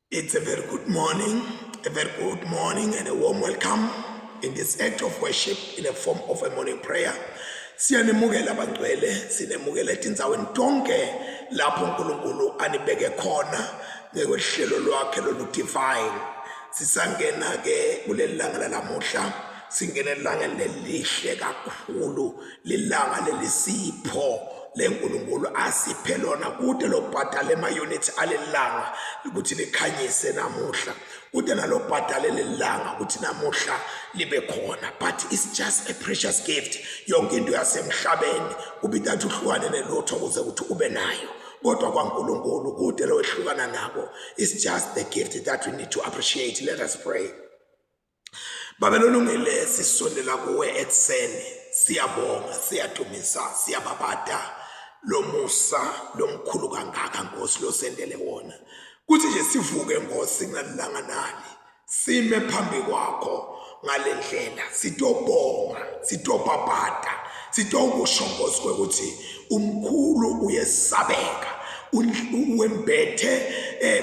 It's a very good morning, a very good morning and a warm welcome in this act of worship in a form of a morning prayer. Siyanimukela abangcwele, sinemukela etindzaweni tonke lapho uNkulunkulu anibeke khona ngekwehlelo lwakhe lolu divine. Sisangena ke kuleli langa lalamuhla, singene elangeni lelihle kakhulu, lilanga lelisipho leNkulunkulu asiphe lona kude lobhadala ema-units alelilanga ukuthi likhanyise namuhla kude nalobhadale lelilanga ukuthi namuhla libe khona, but it's just a precious gift. Yonke into yasemhlabeni ubithatha uhlukane nelutho ukuze ukuthi ube nayo, kodwa kwaNkulunkulu kude lowehlukana nabo. It's just the gift that we need to appreciate. Let us pray. Baba lolungile, sisondela kuwe ekuseni, siyabonga, siyadumisa, siyababada lomusa lomkhulu kangaka Nkosi losendele wona. Kuthi nje sivuke Nkosi ngalilanga nali, sime phambi kwakho ngalendlela, sitobonga, sitobabada, sitokusho Nkosi kwekuthi umkhulu uyesabeka, wembethe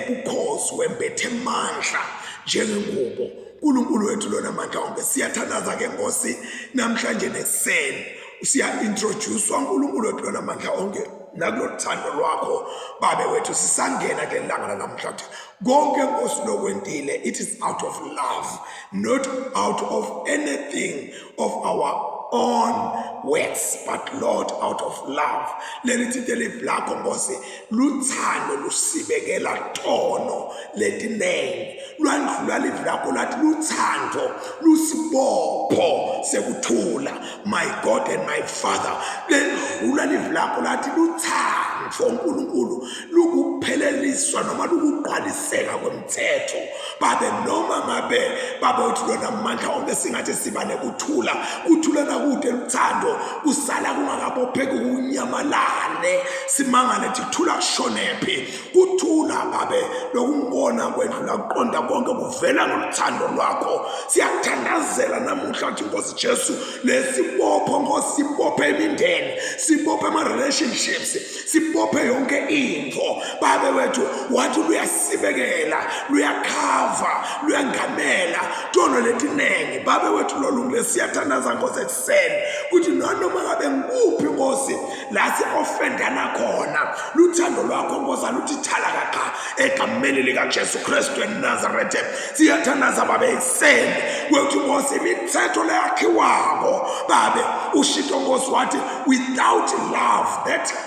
bukhosi, wembethe mandla njengengubo. uNkulunkulu wethu lona mandla onke, siyathandaza ke Nkosi namhlanje nekuseni, siya introducewa uNkulunkulu wethu lona mandla onke nakulothando lwakho babe wethu. Sisangena ke langa lanamhla ukuthi konke Nkosi lokwentile, it is out of love, not out of anything of our own works, but Lord, out of love. Leli thinte live lakho Nkosi, luthando lusibekela tono letinengi, lwandlula live lakho lathi luthando lusibopho sekuthula. My God and my Father, lendlula live lakho lathi luthando uNkulunkulu lukupheleliswa noma lukugqwaliseka kwemthetho babe, noma ngabe babe uthi lona mandla onke singathi siba nekuthula, kuthula nakude luthando kusala kungakabopheki kunyamalale, simangale thithula kushonephi kuthula babe, lokungibona kwendlula kuqonda konke kuvela ngoluthando lwakho. Siyakuthandazela namuhla ukuthi Nkosi Jesu, lesibopho Nkosi sibophe imindeni, sibophe ama-relationships, sibophe yonke into babe wethu. Wathi luyasibekela, luyakhava, luyangamela tono letiningi babe wethu lolungile. Siyathandaza Nkosi ekuseni ukuthi nanoma ngabe ngikuphi Nkosi la si-ofendana khona, luthando lwakho Nkosi aluthi thalakaqa egameni likaJesu Kristu eNazaretha. Siyathandaza babe ekuseni kwethu Nkosi, imithetho leyakhiwako babe ushito Nkosi wathi without love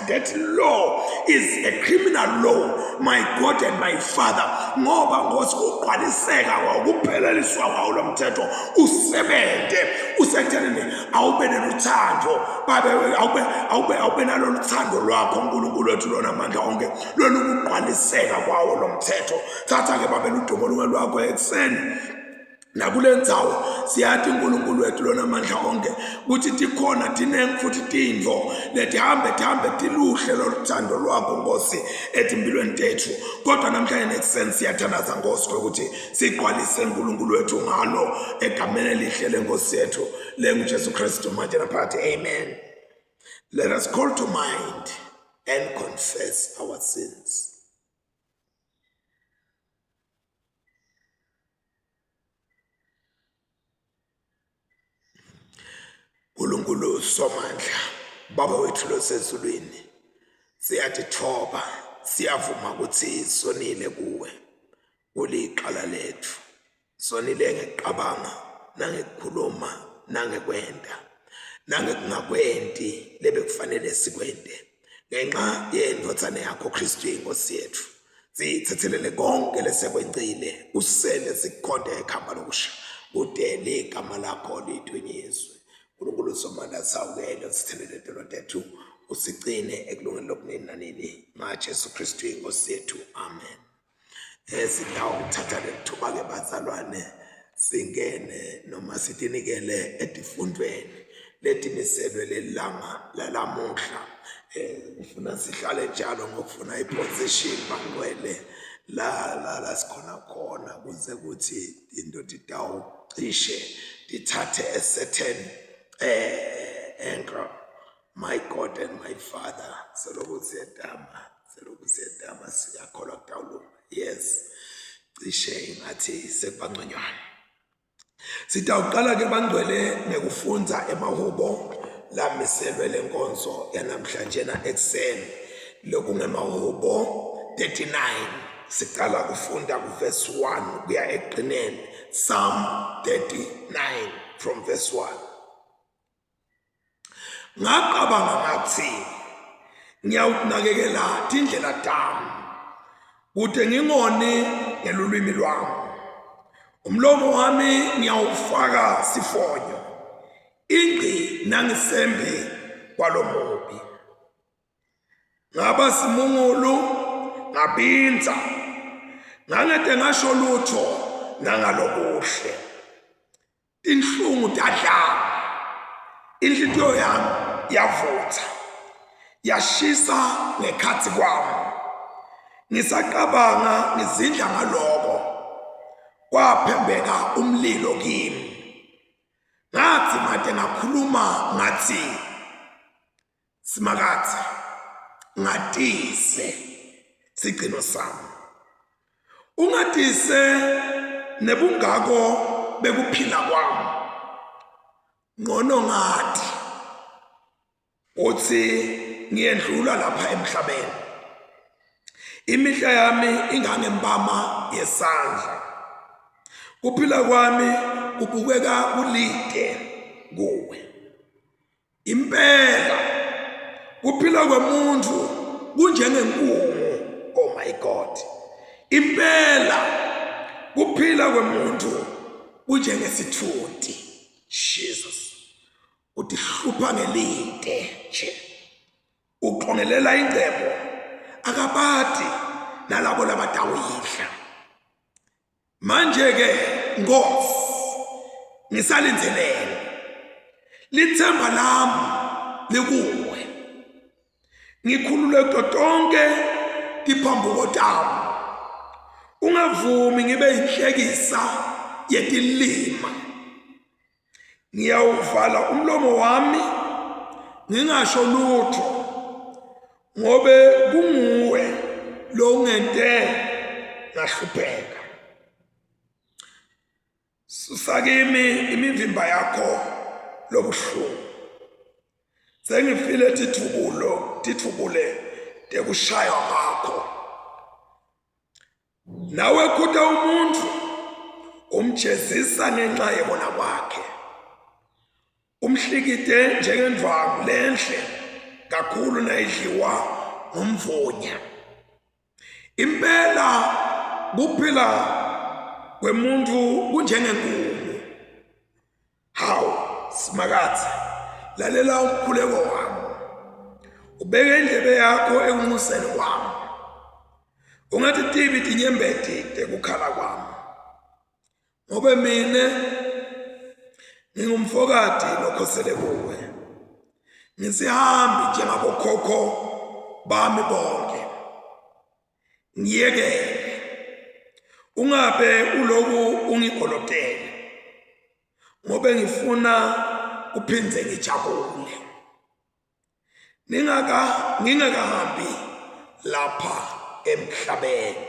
that law is a criminal law, my God and my Father, ngoba Nkosi kugqwaliseka kwawo, kupheleliswa kwawo lo mthetho usebenze usekuthenini awube neluthando babe, awube nalolu thando lwakho uNkulunkulu wethu lona mandla onke, lolu kugqwaliseka kwawo lo mthetho. Thatha ke babe ludumo lunge lwakho ekuseni nakule ndzawo. Siyathi uNkulunkulu wethu lona mandla onke ukuthi tikhona tinengi futhi tintfo letihambe tihambe tiluhle loluthando lwakho Nkosi etimpilweni tethu, kodwa namhlanje nekuseni siyathandaza Nkosi ukuthi sigqwalise uNkulunkulu wethu ngalo egameni elihle lenkosi yethu lenguJesu Kristu manje naphakathi. Amen. Let us call to mind and confess our sins. uNkulunkulu somandla, baba wethu losezulwini, siyatithoba, siyavuma ukuthi sonile kuwe, uliqala lethu. Sonile ngekuqabanga nangekukhuluma nangekwenda nangekungakwenti lebekufanele sikwente, ngenxa yendvodzana yakho Kristu inkosi yethu. Sithethelele konke lesekwencile, usele sikukhonde ekhamba lokusha kude ligama lakho lidunyiswe. uNkulunkulu somandla, sawukele usithelele tono tethu, usigcine ekulungeni lokunini nanini ngaJesu Kristu inkosi yethu. Amen. Esindawo ukuthatha leli thuba-ke bazalwane, singene noma sitinikele etifundweni letimiselwe leli langa lalamuhla. Ngifuna sihlale njalo ngokufuna iposition bangcwele la la la sikhona khona, kuze kuthi into titawucishe tithathe a certain angle. My God and my Father, selokhu siyetama, selokhu siyetama, siyakholwa kutawulunga. Yes. Cishe ingathi sekubanconywana. Sitawuqala ke bangcwele ngekufundza emahubo lamiselwe lenkonzo yanamhlanje na ekuseni lokungemahubo 39 siqala kufunda kuverse 1 kuya ekugcineni. Psalm 39 from verse 1. Ngacabanga ngathi ngiyawunakekela tindlela tami kude ngingoni ngelulwimi lwami. Umlomo wami ngiyawufaka sifonyo ingqi nangisembi kwalomubi. Ngaba simungulu ngabinza ngangede ngasho lutho nangalokuhle. Inhlungu tadlala, inhlitiyo yami yavutha, yashisa ngekhathi kwami. Ngisacabanga ngizindla ngaloko, kwaphembeka umlilo kimi. Ngathi made ngakhuluma ngathi, Simakadze, ngatise sigcino sami, ungatise nebungako bekuphila kwami. Ngcono ngathi uthi ngiyendlula lapha emhlabeni, imihla yami ingangempama yesandla, kuphila kwami kubukeka kulide kuwe. Impela kuphila kwemuntu kunjengenkungu. Oh my God. Impela kuphila kwemuntu kunjengesithunti. Jesus. Utihlupha ngelide nje. Uqongelela ingcebo akabati nalabo labatawuyidla. Manje ke Nkosi ngisalindzelene lithemba lami likuwe, ngikhulule kuto tonke tiphambuko tami, ungavumi ngibe yinhlekisa yetilima. Ngiyawuvala umlomo wami ngingasho lutho, ngobe kunguwe lo ungente ngahlupheka. Susa kimi imivimba yakho lobuhlungu, sengifile tithubulo tithubule tekushaywa kwakho. Nawe khuta umuntu umjezisa ngenxa yebona kwakhe, umhlikite njengendvwangu lenhle kakhulu nayidliwa ngumvunya. Impela kuphila kwemuntu kunjengenkungu. Hawu Simakadze, lalela umkhuleko wami, ubeke indlebe yakho ekunxuseni kwami, ungatitibi tinyembeti tekukhala kwami, ngobe mine ngingumfokati lokhosele kuwe, ngisihambi njengabokhokho bami bonke. Ngiyekele, ungabe uloku ungigolotele, ngobe ngifuna uphindze ngijabule. Ningaka ngingakahambi lapha emhlabeni.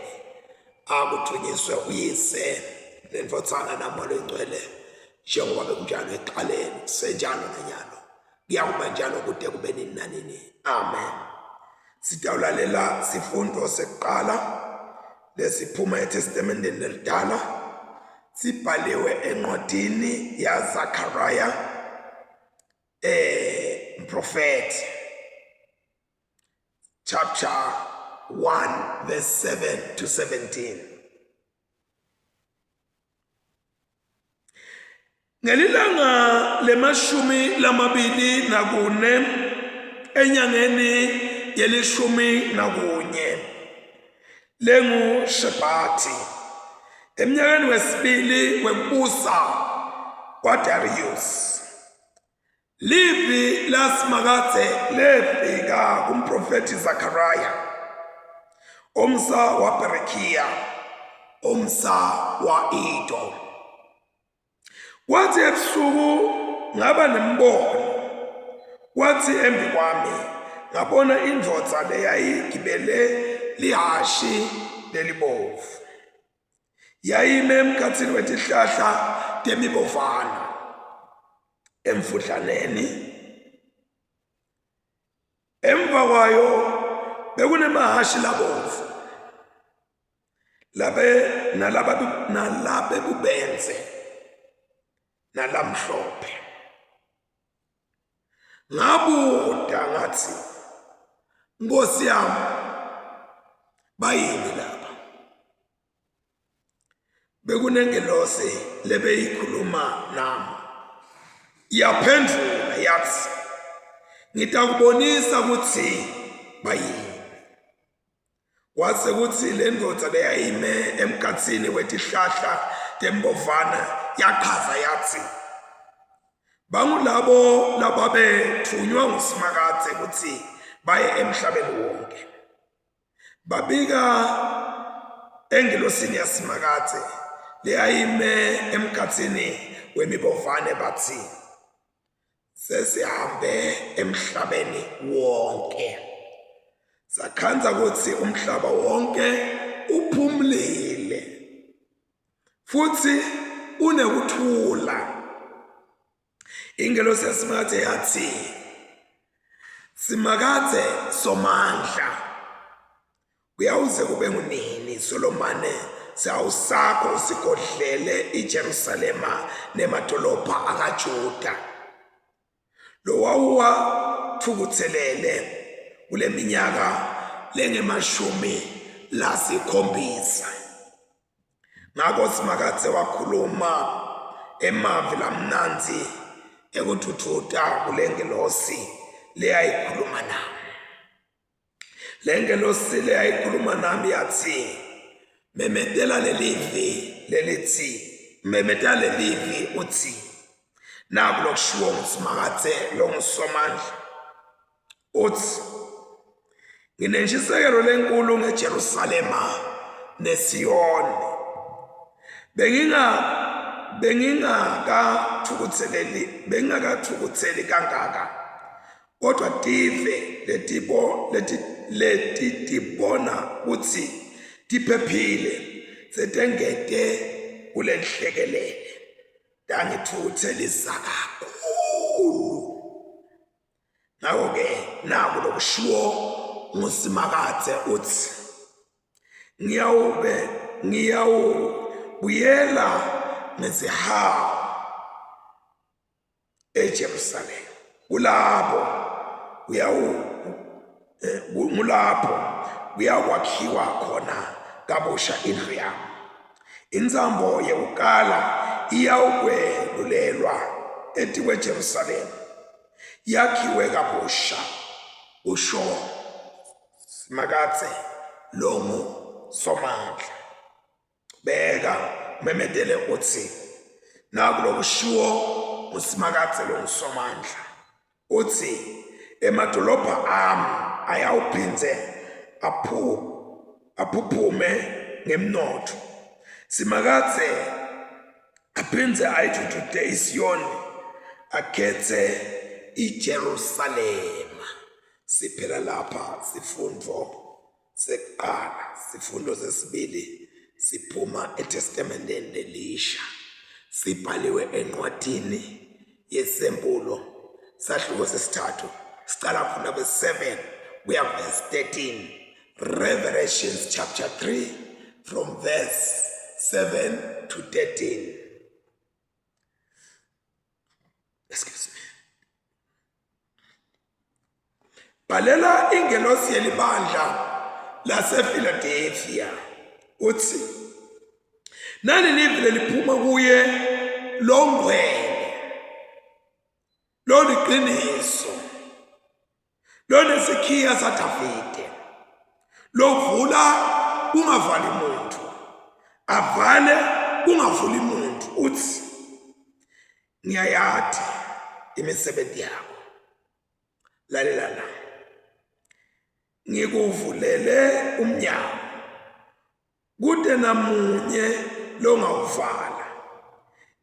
Akuthunyiswe uyise nendvodzana naMoya Longcwele, njengoba bekunjalo ekuqaleni, kusenjalo nanyalo, kuyakuba njalo kude kube nini nanini. Amen. Sitawulalela sifundo sekuqala lesiphuma eTestamenteni lelidala, sibhaliwe encwadini yaZakhariya mprofeti, chapter 1 verse 7 to 17. Ngelilanga lemashumi lamabili nakune enyangeni yelishumi nakunye lenguShebhathi, emnyakeni wesibili wekubusa kwaDarius, livi laSimakadze lefika kumprofethi Zakhariya, umsa waBherekhiya, umsa wa-Ido. Kwathi ebusuku ngaba nembono, kwathi embi kwami ngabona indvodza leyayigibele lihashi lelibovu. Yayime emkhatsini wetihlahla temibovana emfudlaneni. Emva kwayo bekunemahhashi labovu labe nalaba nalabe bubenze nalamhlophe. Ngabuta ngathi, Nkosi yami, bayini laba? Bekunengelosi lebeyikhuluma nami. Yaphendvula yathi, Ngitakubonisa ukuthi bayini. Kwase kutsi lendvodza leyayime emkhatsini wetihlahla tembovana yachaza yatsi, Bangulabo lababetfunywa nguSimakadze kutsi baye emhlabeni wonke. Babika engilosini yaSimakadze leyayime emkhatsini wemibovane batsi, Sesihambe emhlabeni wonke sakhandza kutsi umhlaba wonke uphumlile futhi unekuthula. Ingelosi yaSimakadze yathi, Simakadze Somandla, kuyawuze kube ngunini solomane sawusakho usigodlele iJerusalema nemadolobha akaJuda lowawuwathukuthelele kule minyaka lengemashumi lasikhombisa. Ngako Simakadze wakhuluma emavi lamnandzi ekudvudvuta kule ngelosi leyayikhuluma nami. Le ngelosi leyayikhuluma nami yathi, memetela lelivi lelithi, memetela lelivi uthi, naku lokushiwo nguSimakadze longuSomandla, uthi, nginenshisekelo lenkulu ngeJerusalema neSiyoni. Benginga bengingakathukutheleli bengingakathukutheli kangaka Kodwa tive letibo leti letitibona kutsi tiphephile setengete kulenhlekelele tangitfukutselisa kakhulu. Ngako-ke naku lokushiwo nguSimakadze utsi, ngiyawube ngiyawubuyela ngesihawu eJerusalema kulapho kuyawu eh, ngulapho kuyakwakhiwa khona kabusha indlu yami. Intsambo yekukala iyawukwelulelwa etikweJerusalema yakhiwe kabusha, kusho Simakadze longu Somandla. Beka umemetele utsi, naku lokushiwo nguSimakadze longuSomandla, utsi, Emadolobha ami ayawuphindze aphuphume ngemnotfo. Simakadze aphindze ayidvudvute iSiyoni, akhetse iJerusalema. Siphela lapha sifundvo sekuqala. Sifundo sesibili siphuma eTestamenteni lelisha, sibhaliwe encwadini yeSembulo, sahluko sesithathu, sicala khona verse 7 kuya verse 13. Revelations chapter 3 from verse 7 to 13. Excuse me. Bhalela ingelosi yelibandla lasePhiladelphia utsi, nali livi leliphuma kuye longcwele loliqiniso lonesikhiya saDavide lovula kungavali muntu avale kungavuli muntu utsi ngiyayati imisebenzi yakho. Lalela la, ngikuvulele umnyango kute namunye longawuvala.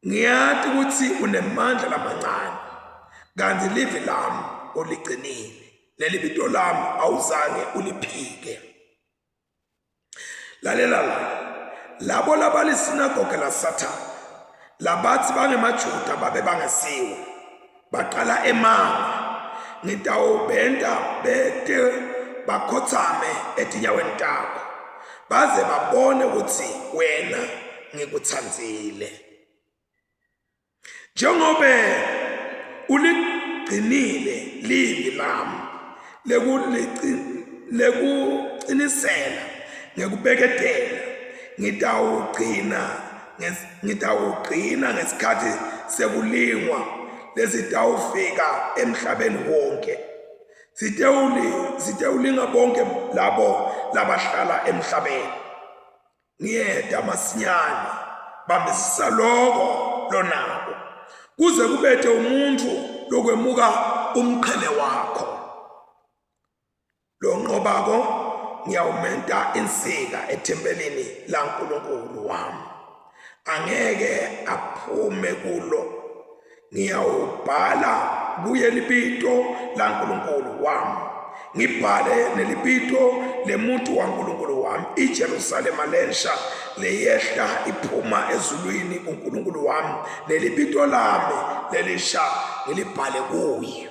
Ngiyati kutsi unemandla lamancane, kanti livi lami uligcinile, nelibito lami awuzange uliphike. Lalela la. Labo labalisinagoge laSathane, labatsi bangemaJuda babe bangesiwo, baqala emanga. Ngitawubenta bete bakhotsame etinyaweni takho, baze babone kutsi wena ngikutsandzile. Njengobe uligcinile livi lami lekucinisela ngekubeketela, ngitawugcina ngitawugcina ngesikhathi sekulingwa lesitawufika emhlabeni wonke. Sitewulinga bonke labo labahlala emhlabeni. Ngiyeta masinyane, bambisisa loko lonako, kuze kubete umuntfu lokwemuka umqhele wakho. Lonqobako ngiyawumenta insika ethempelini laNkulunkulu wami, angeke aphume kulo. Ngiyawubhala kuye libito laNkulunkulu wami, ngibhale nelibito lemuntu waNkulunkulu wami, iJerusalema lensha leyehla iphuma ezulwini kuNkulunkulu wami, nelibito lami lelisha ngilibhale kuye.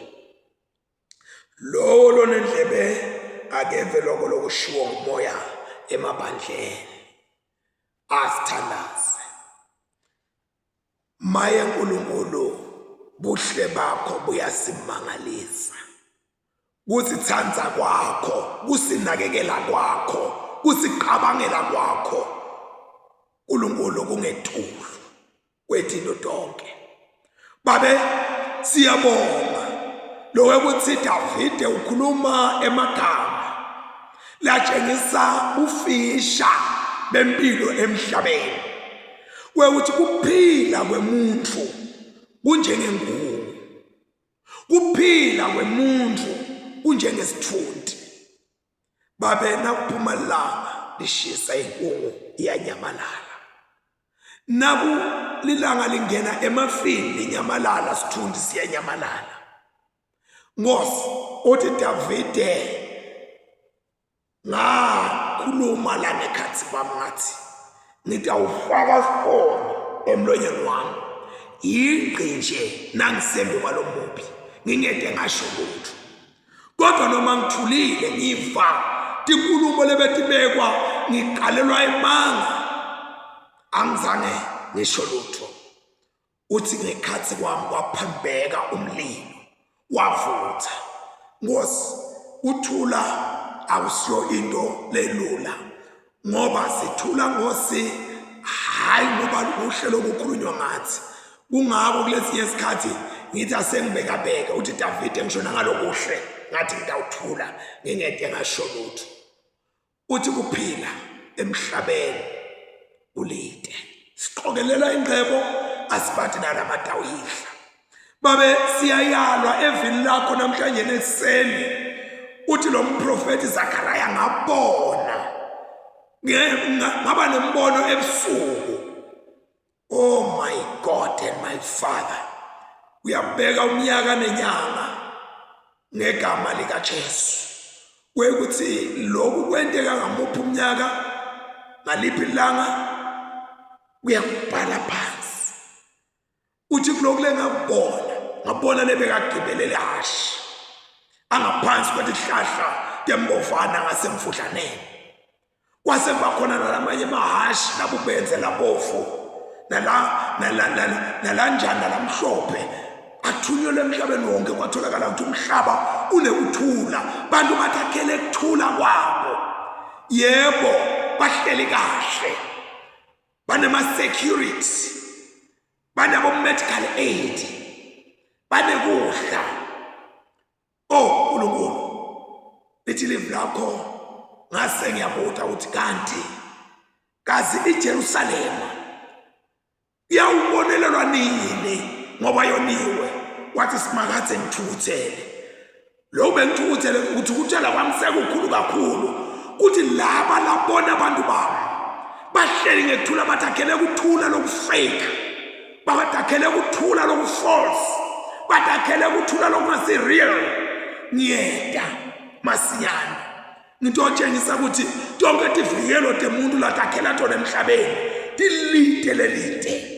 Lowo lonendlebe akeve lokho lokushiwo ngumoya emabandleni. Asithandaze. Maye Nkulunkulu, buhle bakho buyasimangalisa. Kusithanda kwakho, kusinakekela kwakho, kusiqabangela kwakho. Nkulunkulu kungetulu kwetinto tonke. Babe siyabonga lokwekuthi Davide ukhuluma emagama latshengisa bufisha bempilo emhlabeni. Kwekuthi kuphila kwemuntfu kunjengengungu, kuphila kwemuntfu kunjengesitfunti. Babe nakuphuma ilanga lishisa inkungu iyanyamalala, naku lilanga lingena emafini linyamalala, sitfunti siyanyamalala. Nkosi uthi Davide Ngakhuluma la ngekhathi kwami ngathi ngitawufaka sifonyo emlonyeni wami yingqi nje nangisembi kwalomubi ngingede ngasho lutho kodwa noma ngithulile ngiva tinkulumo lebetibekwa ngiqalelwa emanga angizange ngisho lutho. Uthi ngekhathi kwami kwaphambeka umlilo wavutha. Nkosi, kuthula akusiyo into lelula ngoba sithula Nkosi hayi ngoba kuhle lokukhulunywa ngathi. Kungako kulesinye isikhathi ngithi asengibekabeke uthi Davide ngisho nangalokuhle ngathi ngitawuthula ngingede ngasho lutho. Uthi kuphila emhlabeni ulide siqokelela ingcebo asiphathi nalamatawuyidla. Babe siyayalwa evini lakho namhlanje nekuseni, uthi lo mprofethi Zakaraya ngabona ngaba nembono ebusuku. Oh my God and my Father, uyabeka umnyaka nenyanga ngegama likaJesu kwekuthi lokhu kwenteka ngamuphi umnyaka ngaliphi ilanga uyakubhala phansi. Uthi kulokhu lengakubona ngabona lebekagibele lihhashi angaphansi kwetihlahla tembovana ngasemfudlaneni, kwase kuba khona nalamanye amahhashi labubenze labovu nala nalanjani nalamhlophe athunyelwe emhlabeni wonke. Kwatholakala ukuthi umhlaba unekuthula, bantu bathakhele kuthula kwabo, yebo bahleli kahle, banema-security, banabo-medical aid, banekudla. Oh Nkulunkulu, lithi livi lakho ngase ngiyabuta ukuthi kanti kazi iJerusalema iyawubonelelwa nini ngoba yoniwe. Wathi simakadze ngithukuthele, lokhu bengithukuthele ukuthukuthela kwami sekukhulu kakhulu kuthi laba labona abantu bami bahleli ngekuthula bathakhele ukuthula lokufake, badakhele ukuthula loku-false, badakhele ukuthula lokungasi-real. Ngiyeda masinyane. Ngitotshengisa ukuthi tonke tivikelo temuntu latakhela tona emhlabeni tilide lelide.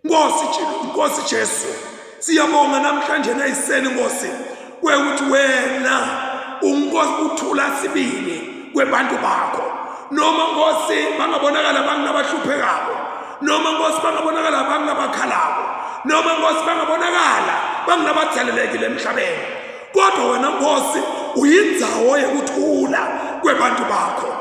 Nkosi Nkosi Jesu, siyabonga namhlanje nayiseni Nkosi kwekuthi wena unkosi uthula sibili kwebantu bakho. Noma Nkosi bangabonakala bangabahluphekako, noma Nkosi bangabonakala bangabakhalako, noma Nkosi bangabonakala bangabathelelekile emhlabeni, kodwa wena Nkosi uyindzawo yekuthula kwebantu bakho.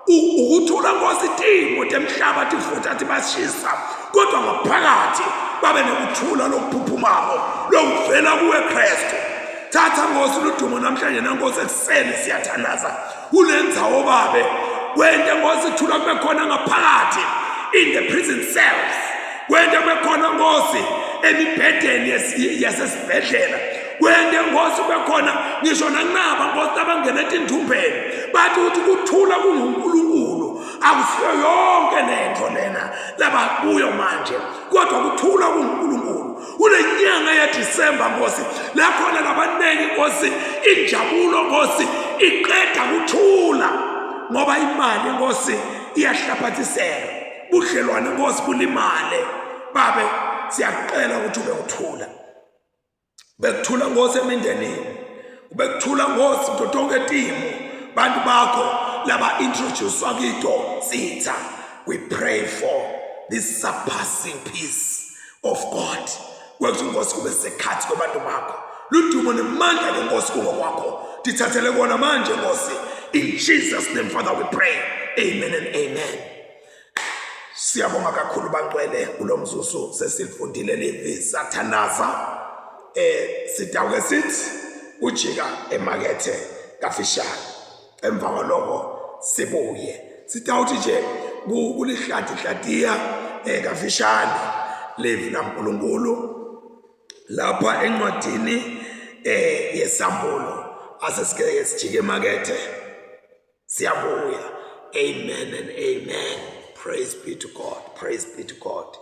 Ukuthula Nkosi, timo temhlaba tivutha tibashisa, kodwa ngaphakathi babe nokuthula lokuphuphumako lokuvela kuwe Kristu. Thatha Nkosi ludumo namhlanje nankosi ekuseni siyathandaza kulendzawo babe kwente Nkosi thula kube khona ngaphakathi in the prison cells, kwente kube khona Nkosi emibhedeni yasesibhedlela, kwente Nkosi kube khona ngisho nakunaba Nkosi abangena etindumbeni bathi ukuthi kuthula kunguNkulunkulu. Akusiyo yonke lento lena labakuyo manje, kodwa kuthula kunguNkulunkulu. Kule nyanga yaDisemba Nkosi la khona labaningi Nkosi injabulo Nkosi iqeda kuthula, ngoba imali Nkosi iyahlaphathiseka, budlelwane Nkosi bulimale. Babe siyakucela ukuthi ube uthula, bekuthula Nkosi emindenini, ubekuthula Nkosi kuto tonke timo bantu bakho laba introducewa kito sitha. We pray for this surpassing peace of God, kwekuthi Nkosi kube sekhathi kwabantu bakho. Ludumo nemandla ke Nkosi kungokwakho, tithathele kona manje Nkosi, in Jesus name Father we pray, amen and amen. Siyabonga kakhulu bangcwele kulo mzuzu sesilifundile livi sathanaza, sidawuke sithi ujika emakethe kafishane, emva kwaloko sibuye sitawuthi nje kulihlati hlatiya kafishane livi laNkulunkulu lapha encwadini yesambulo. Asesike sijike emakethe, siyabuya. Amen and amen. Praise be to God, praise be to God.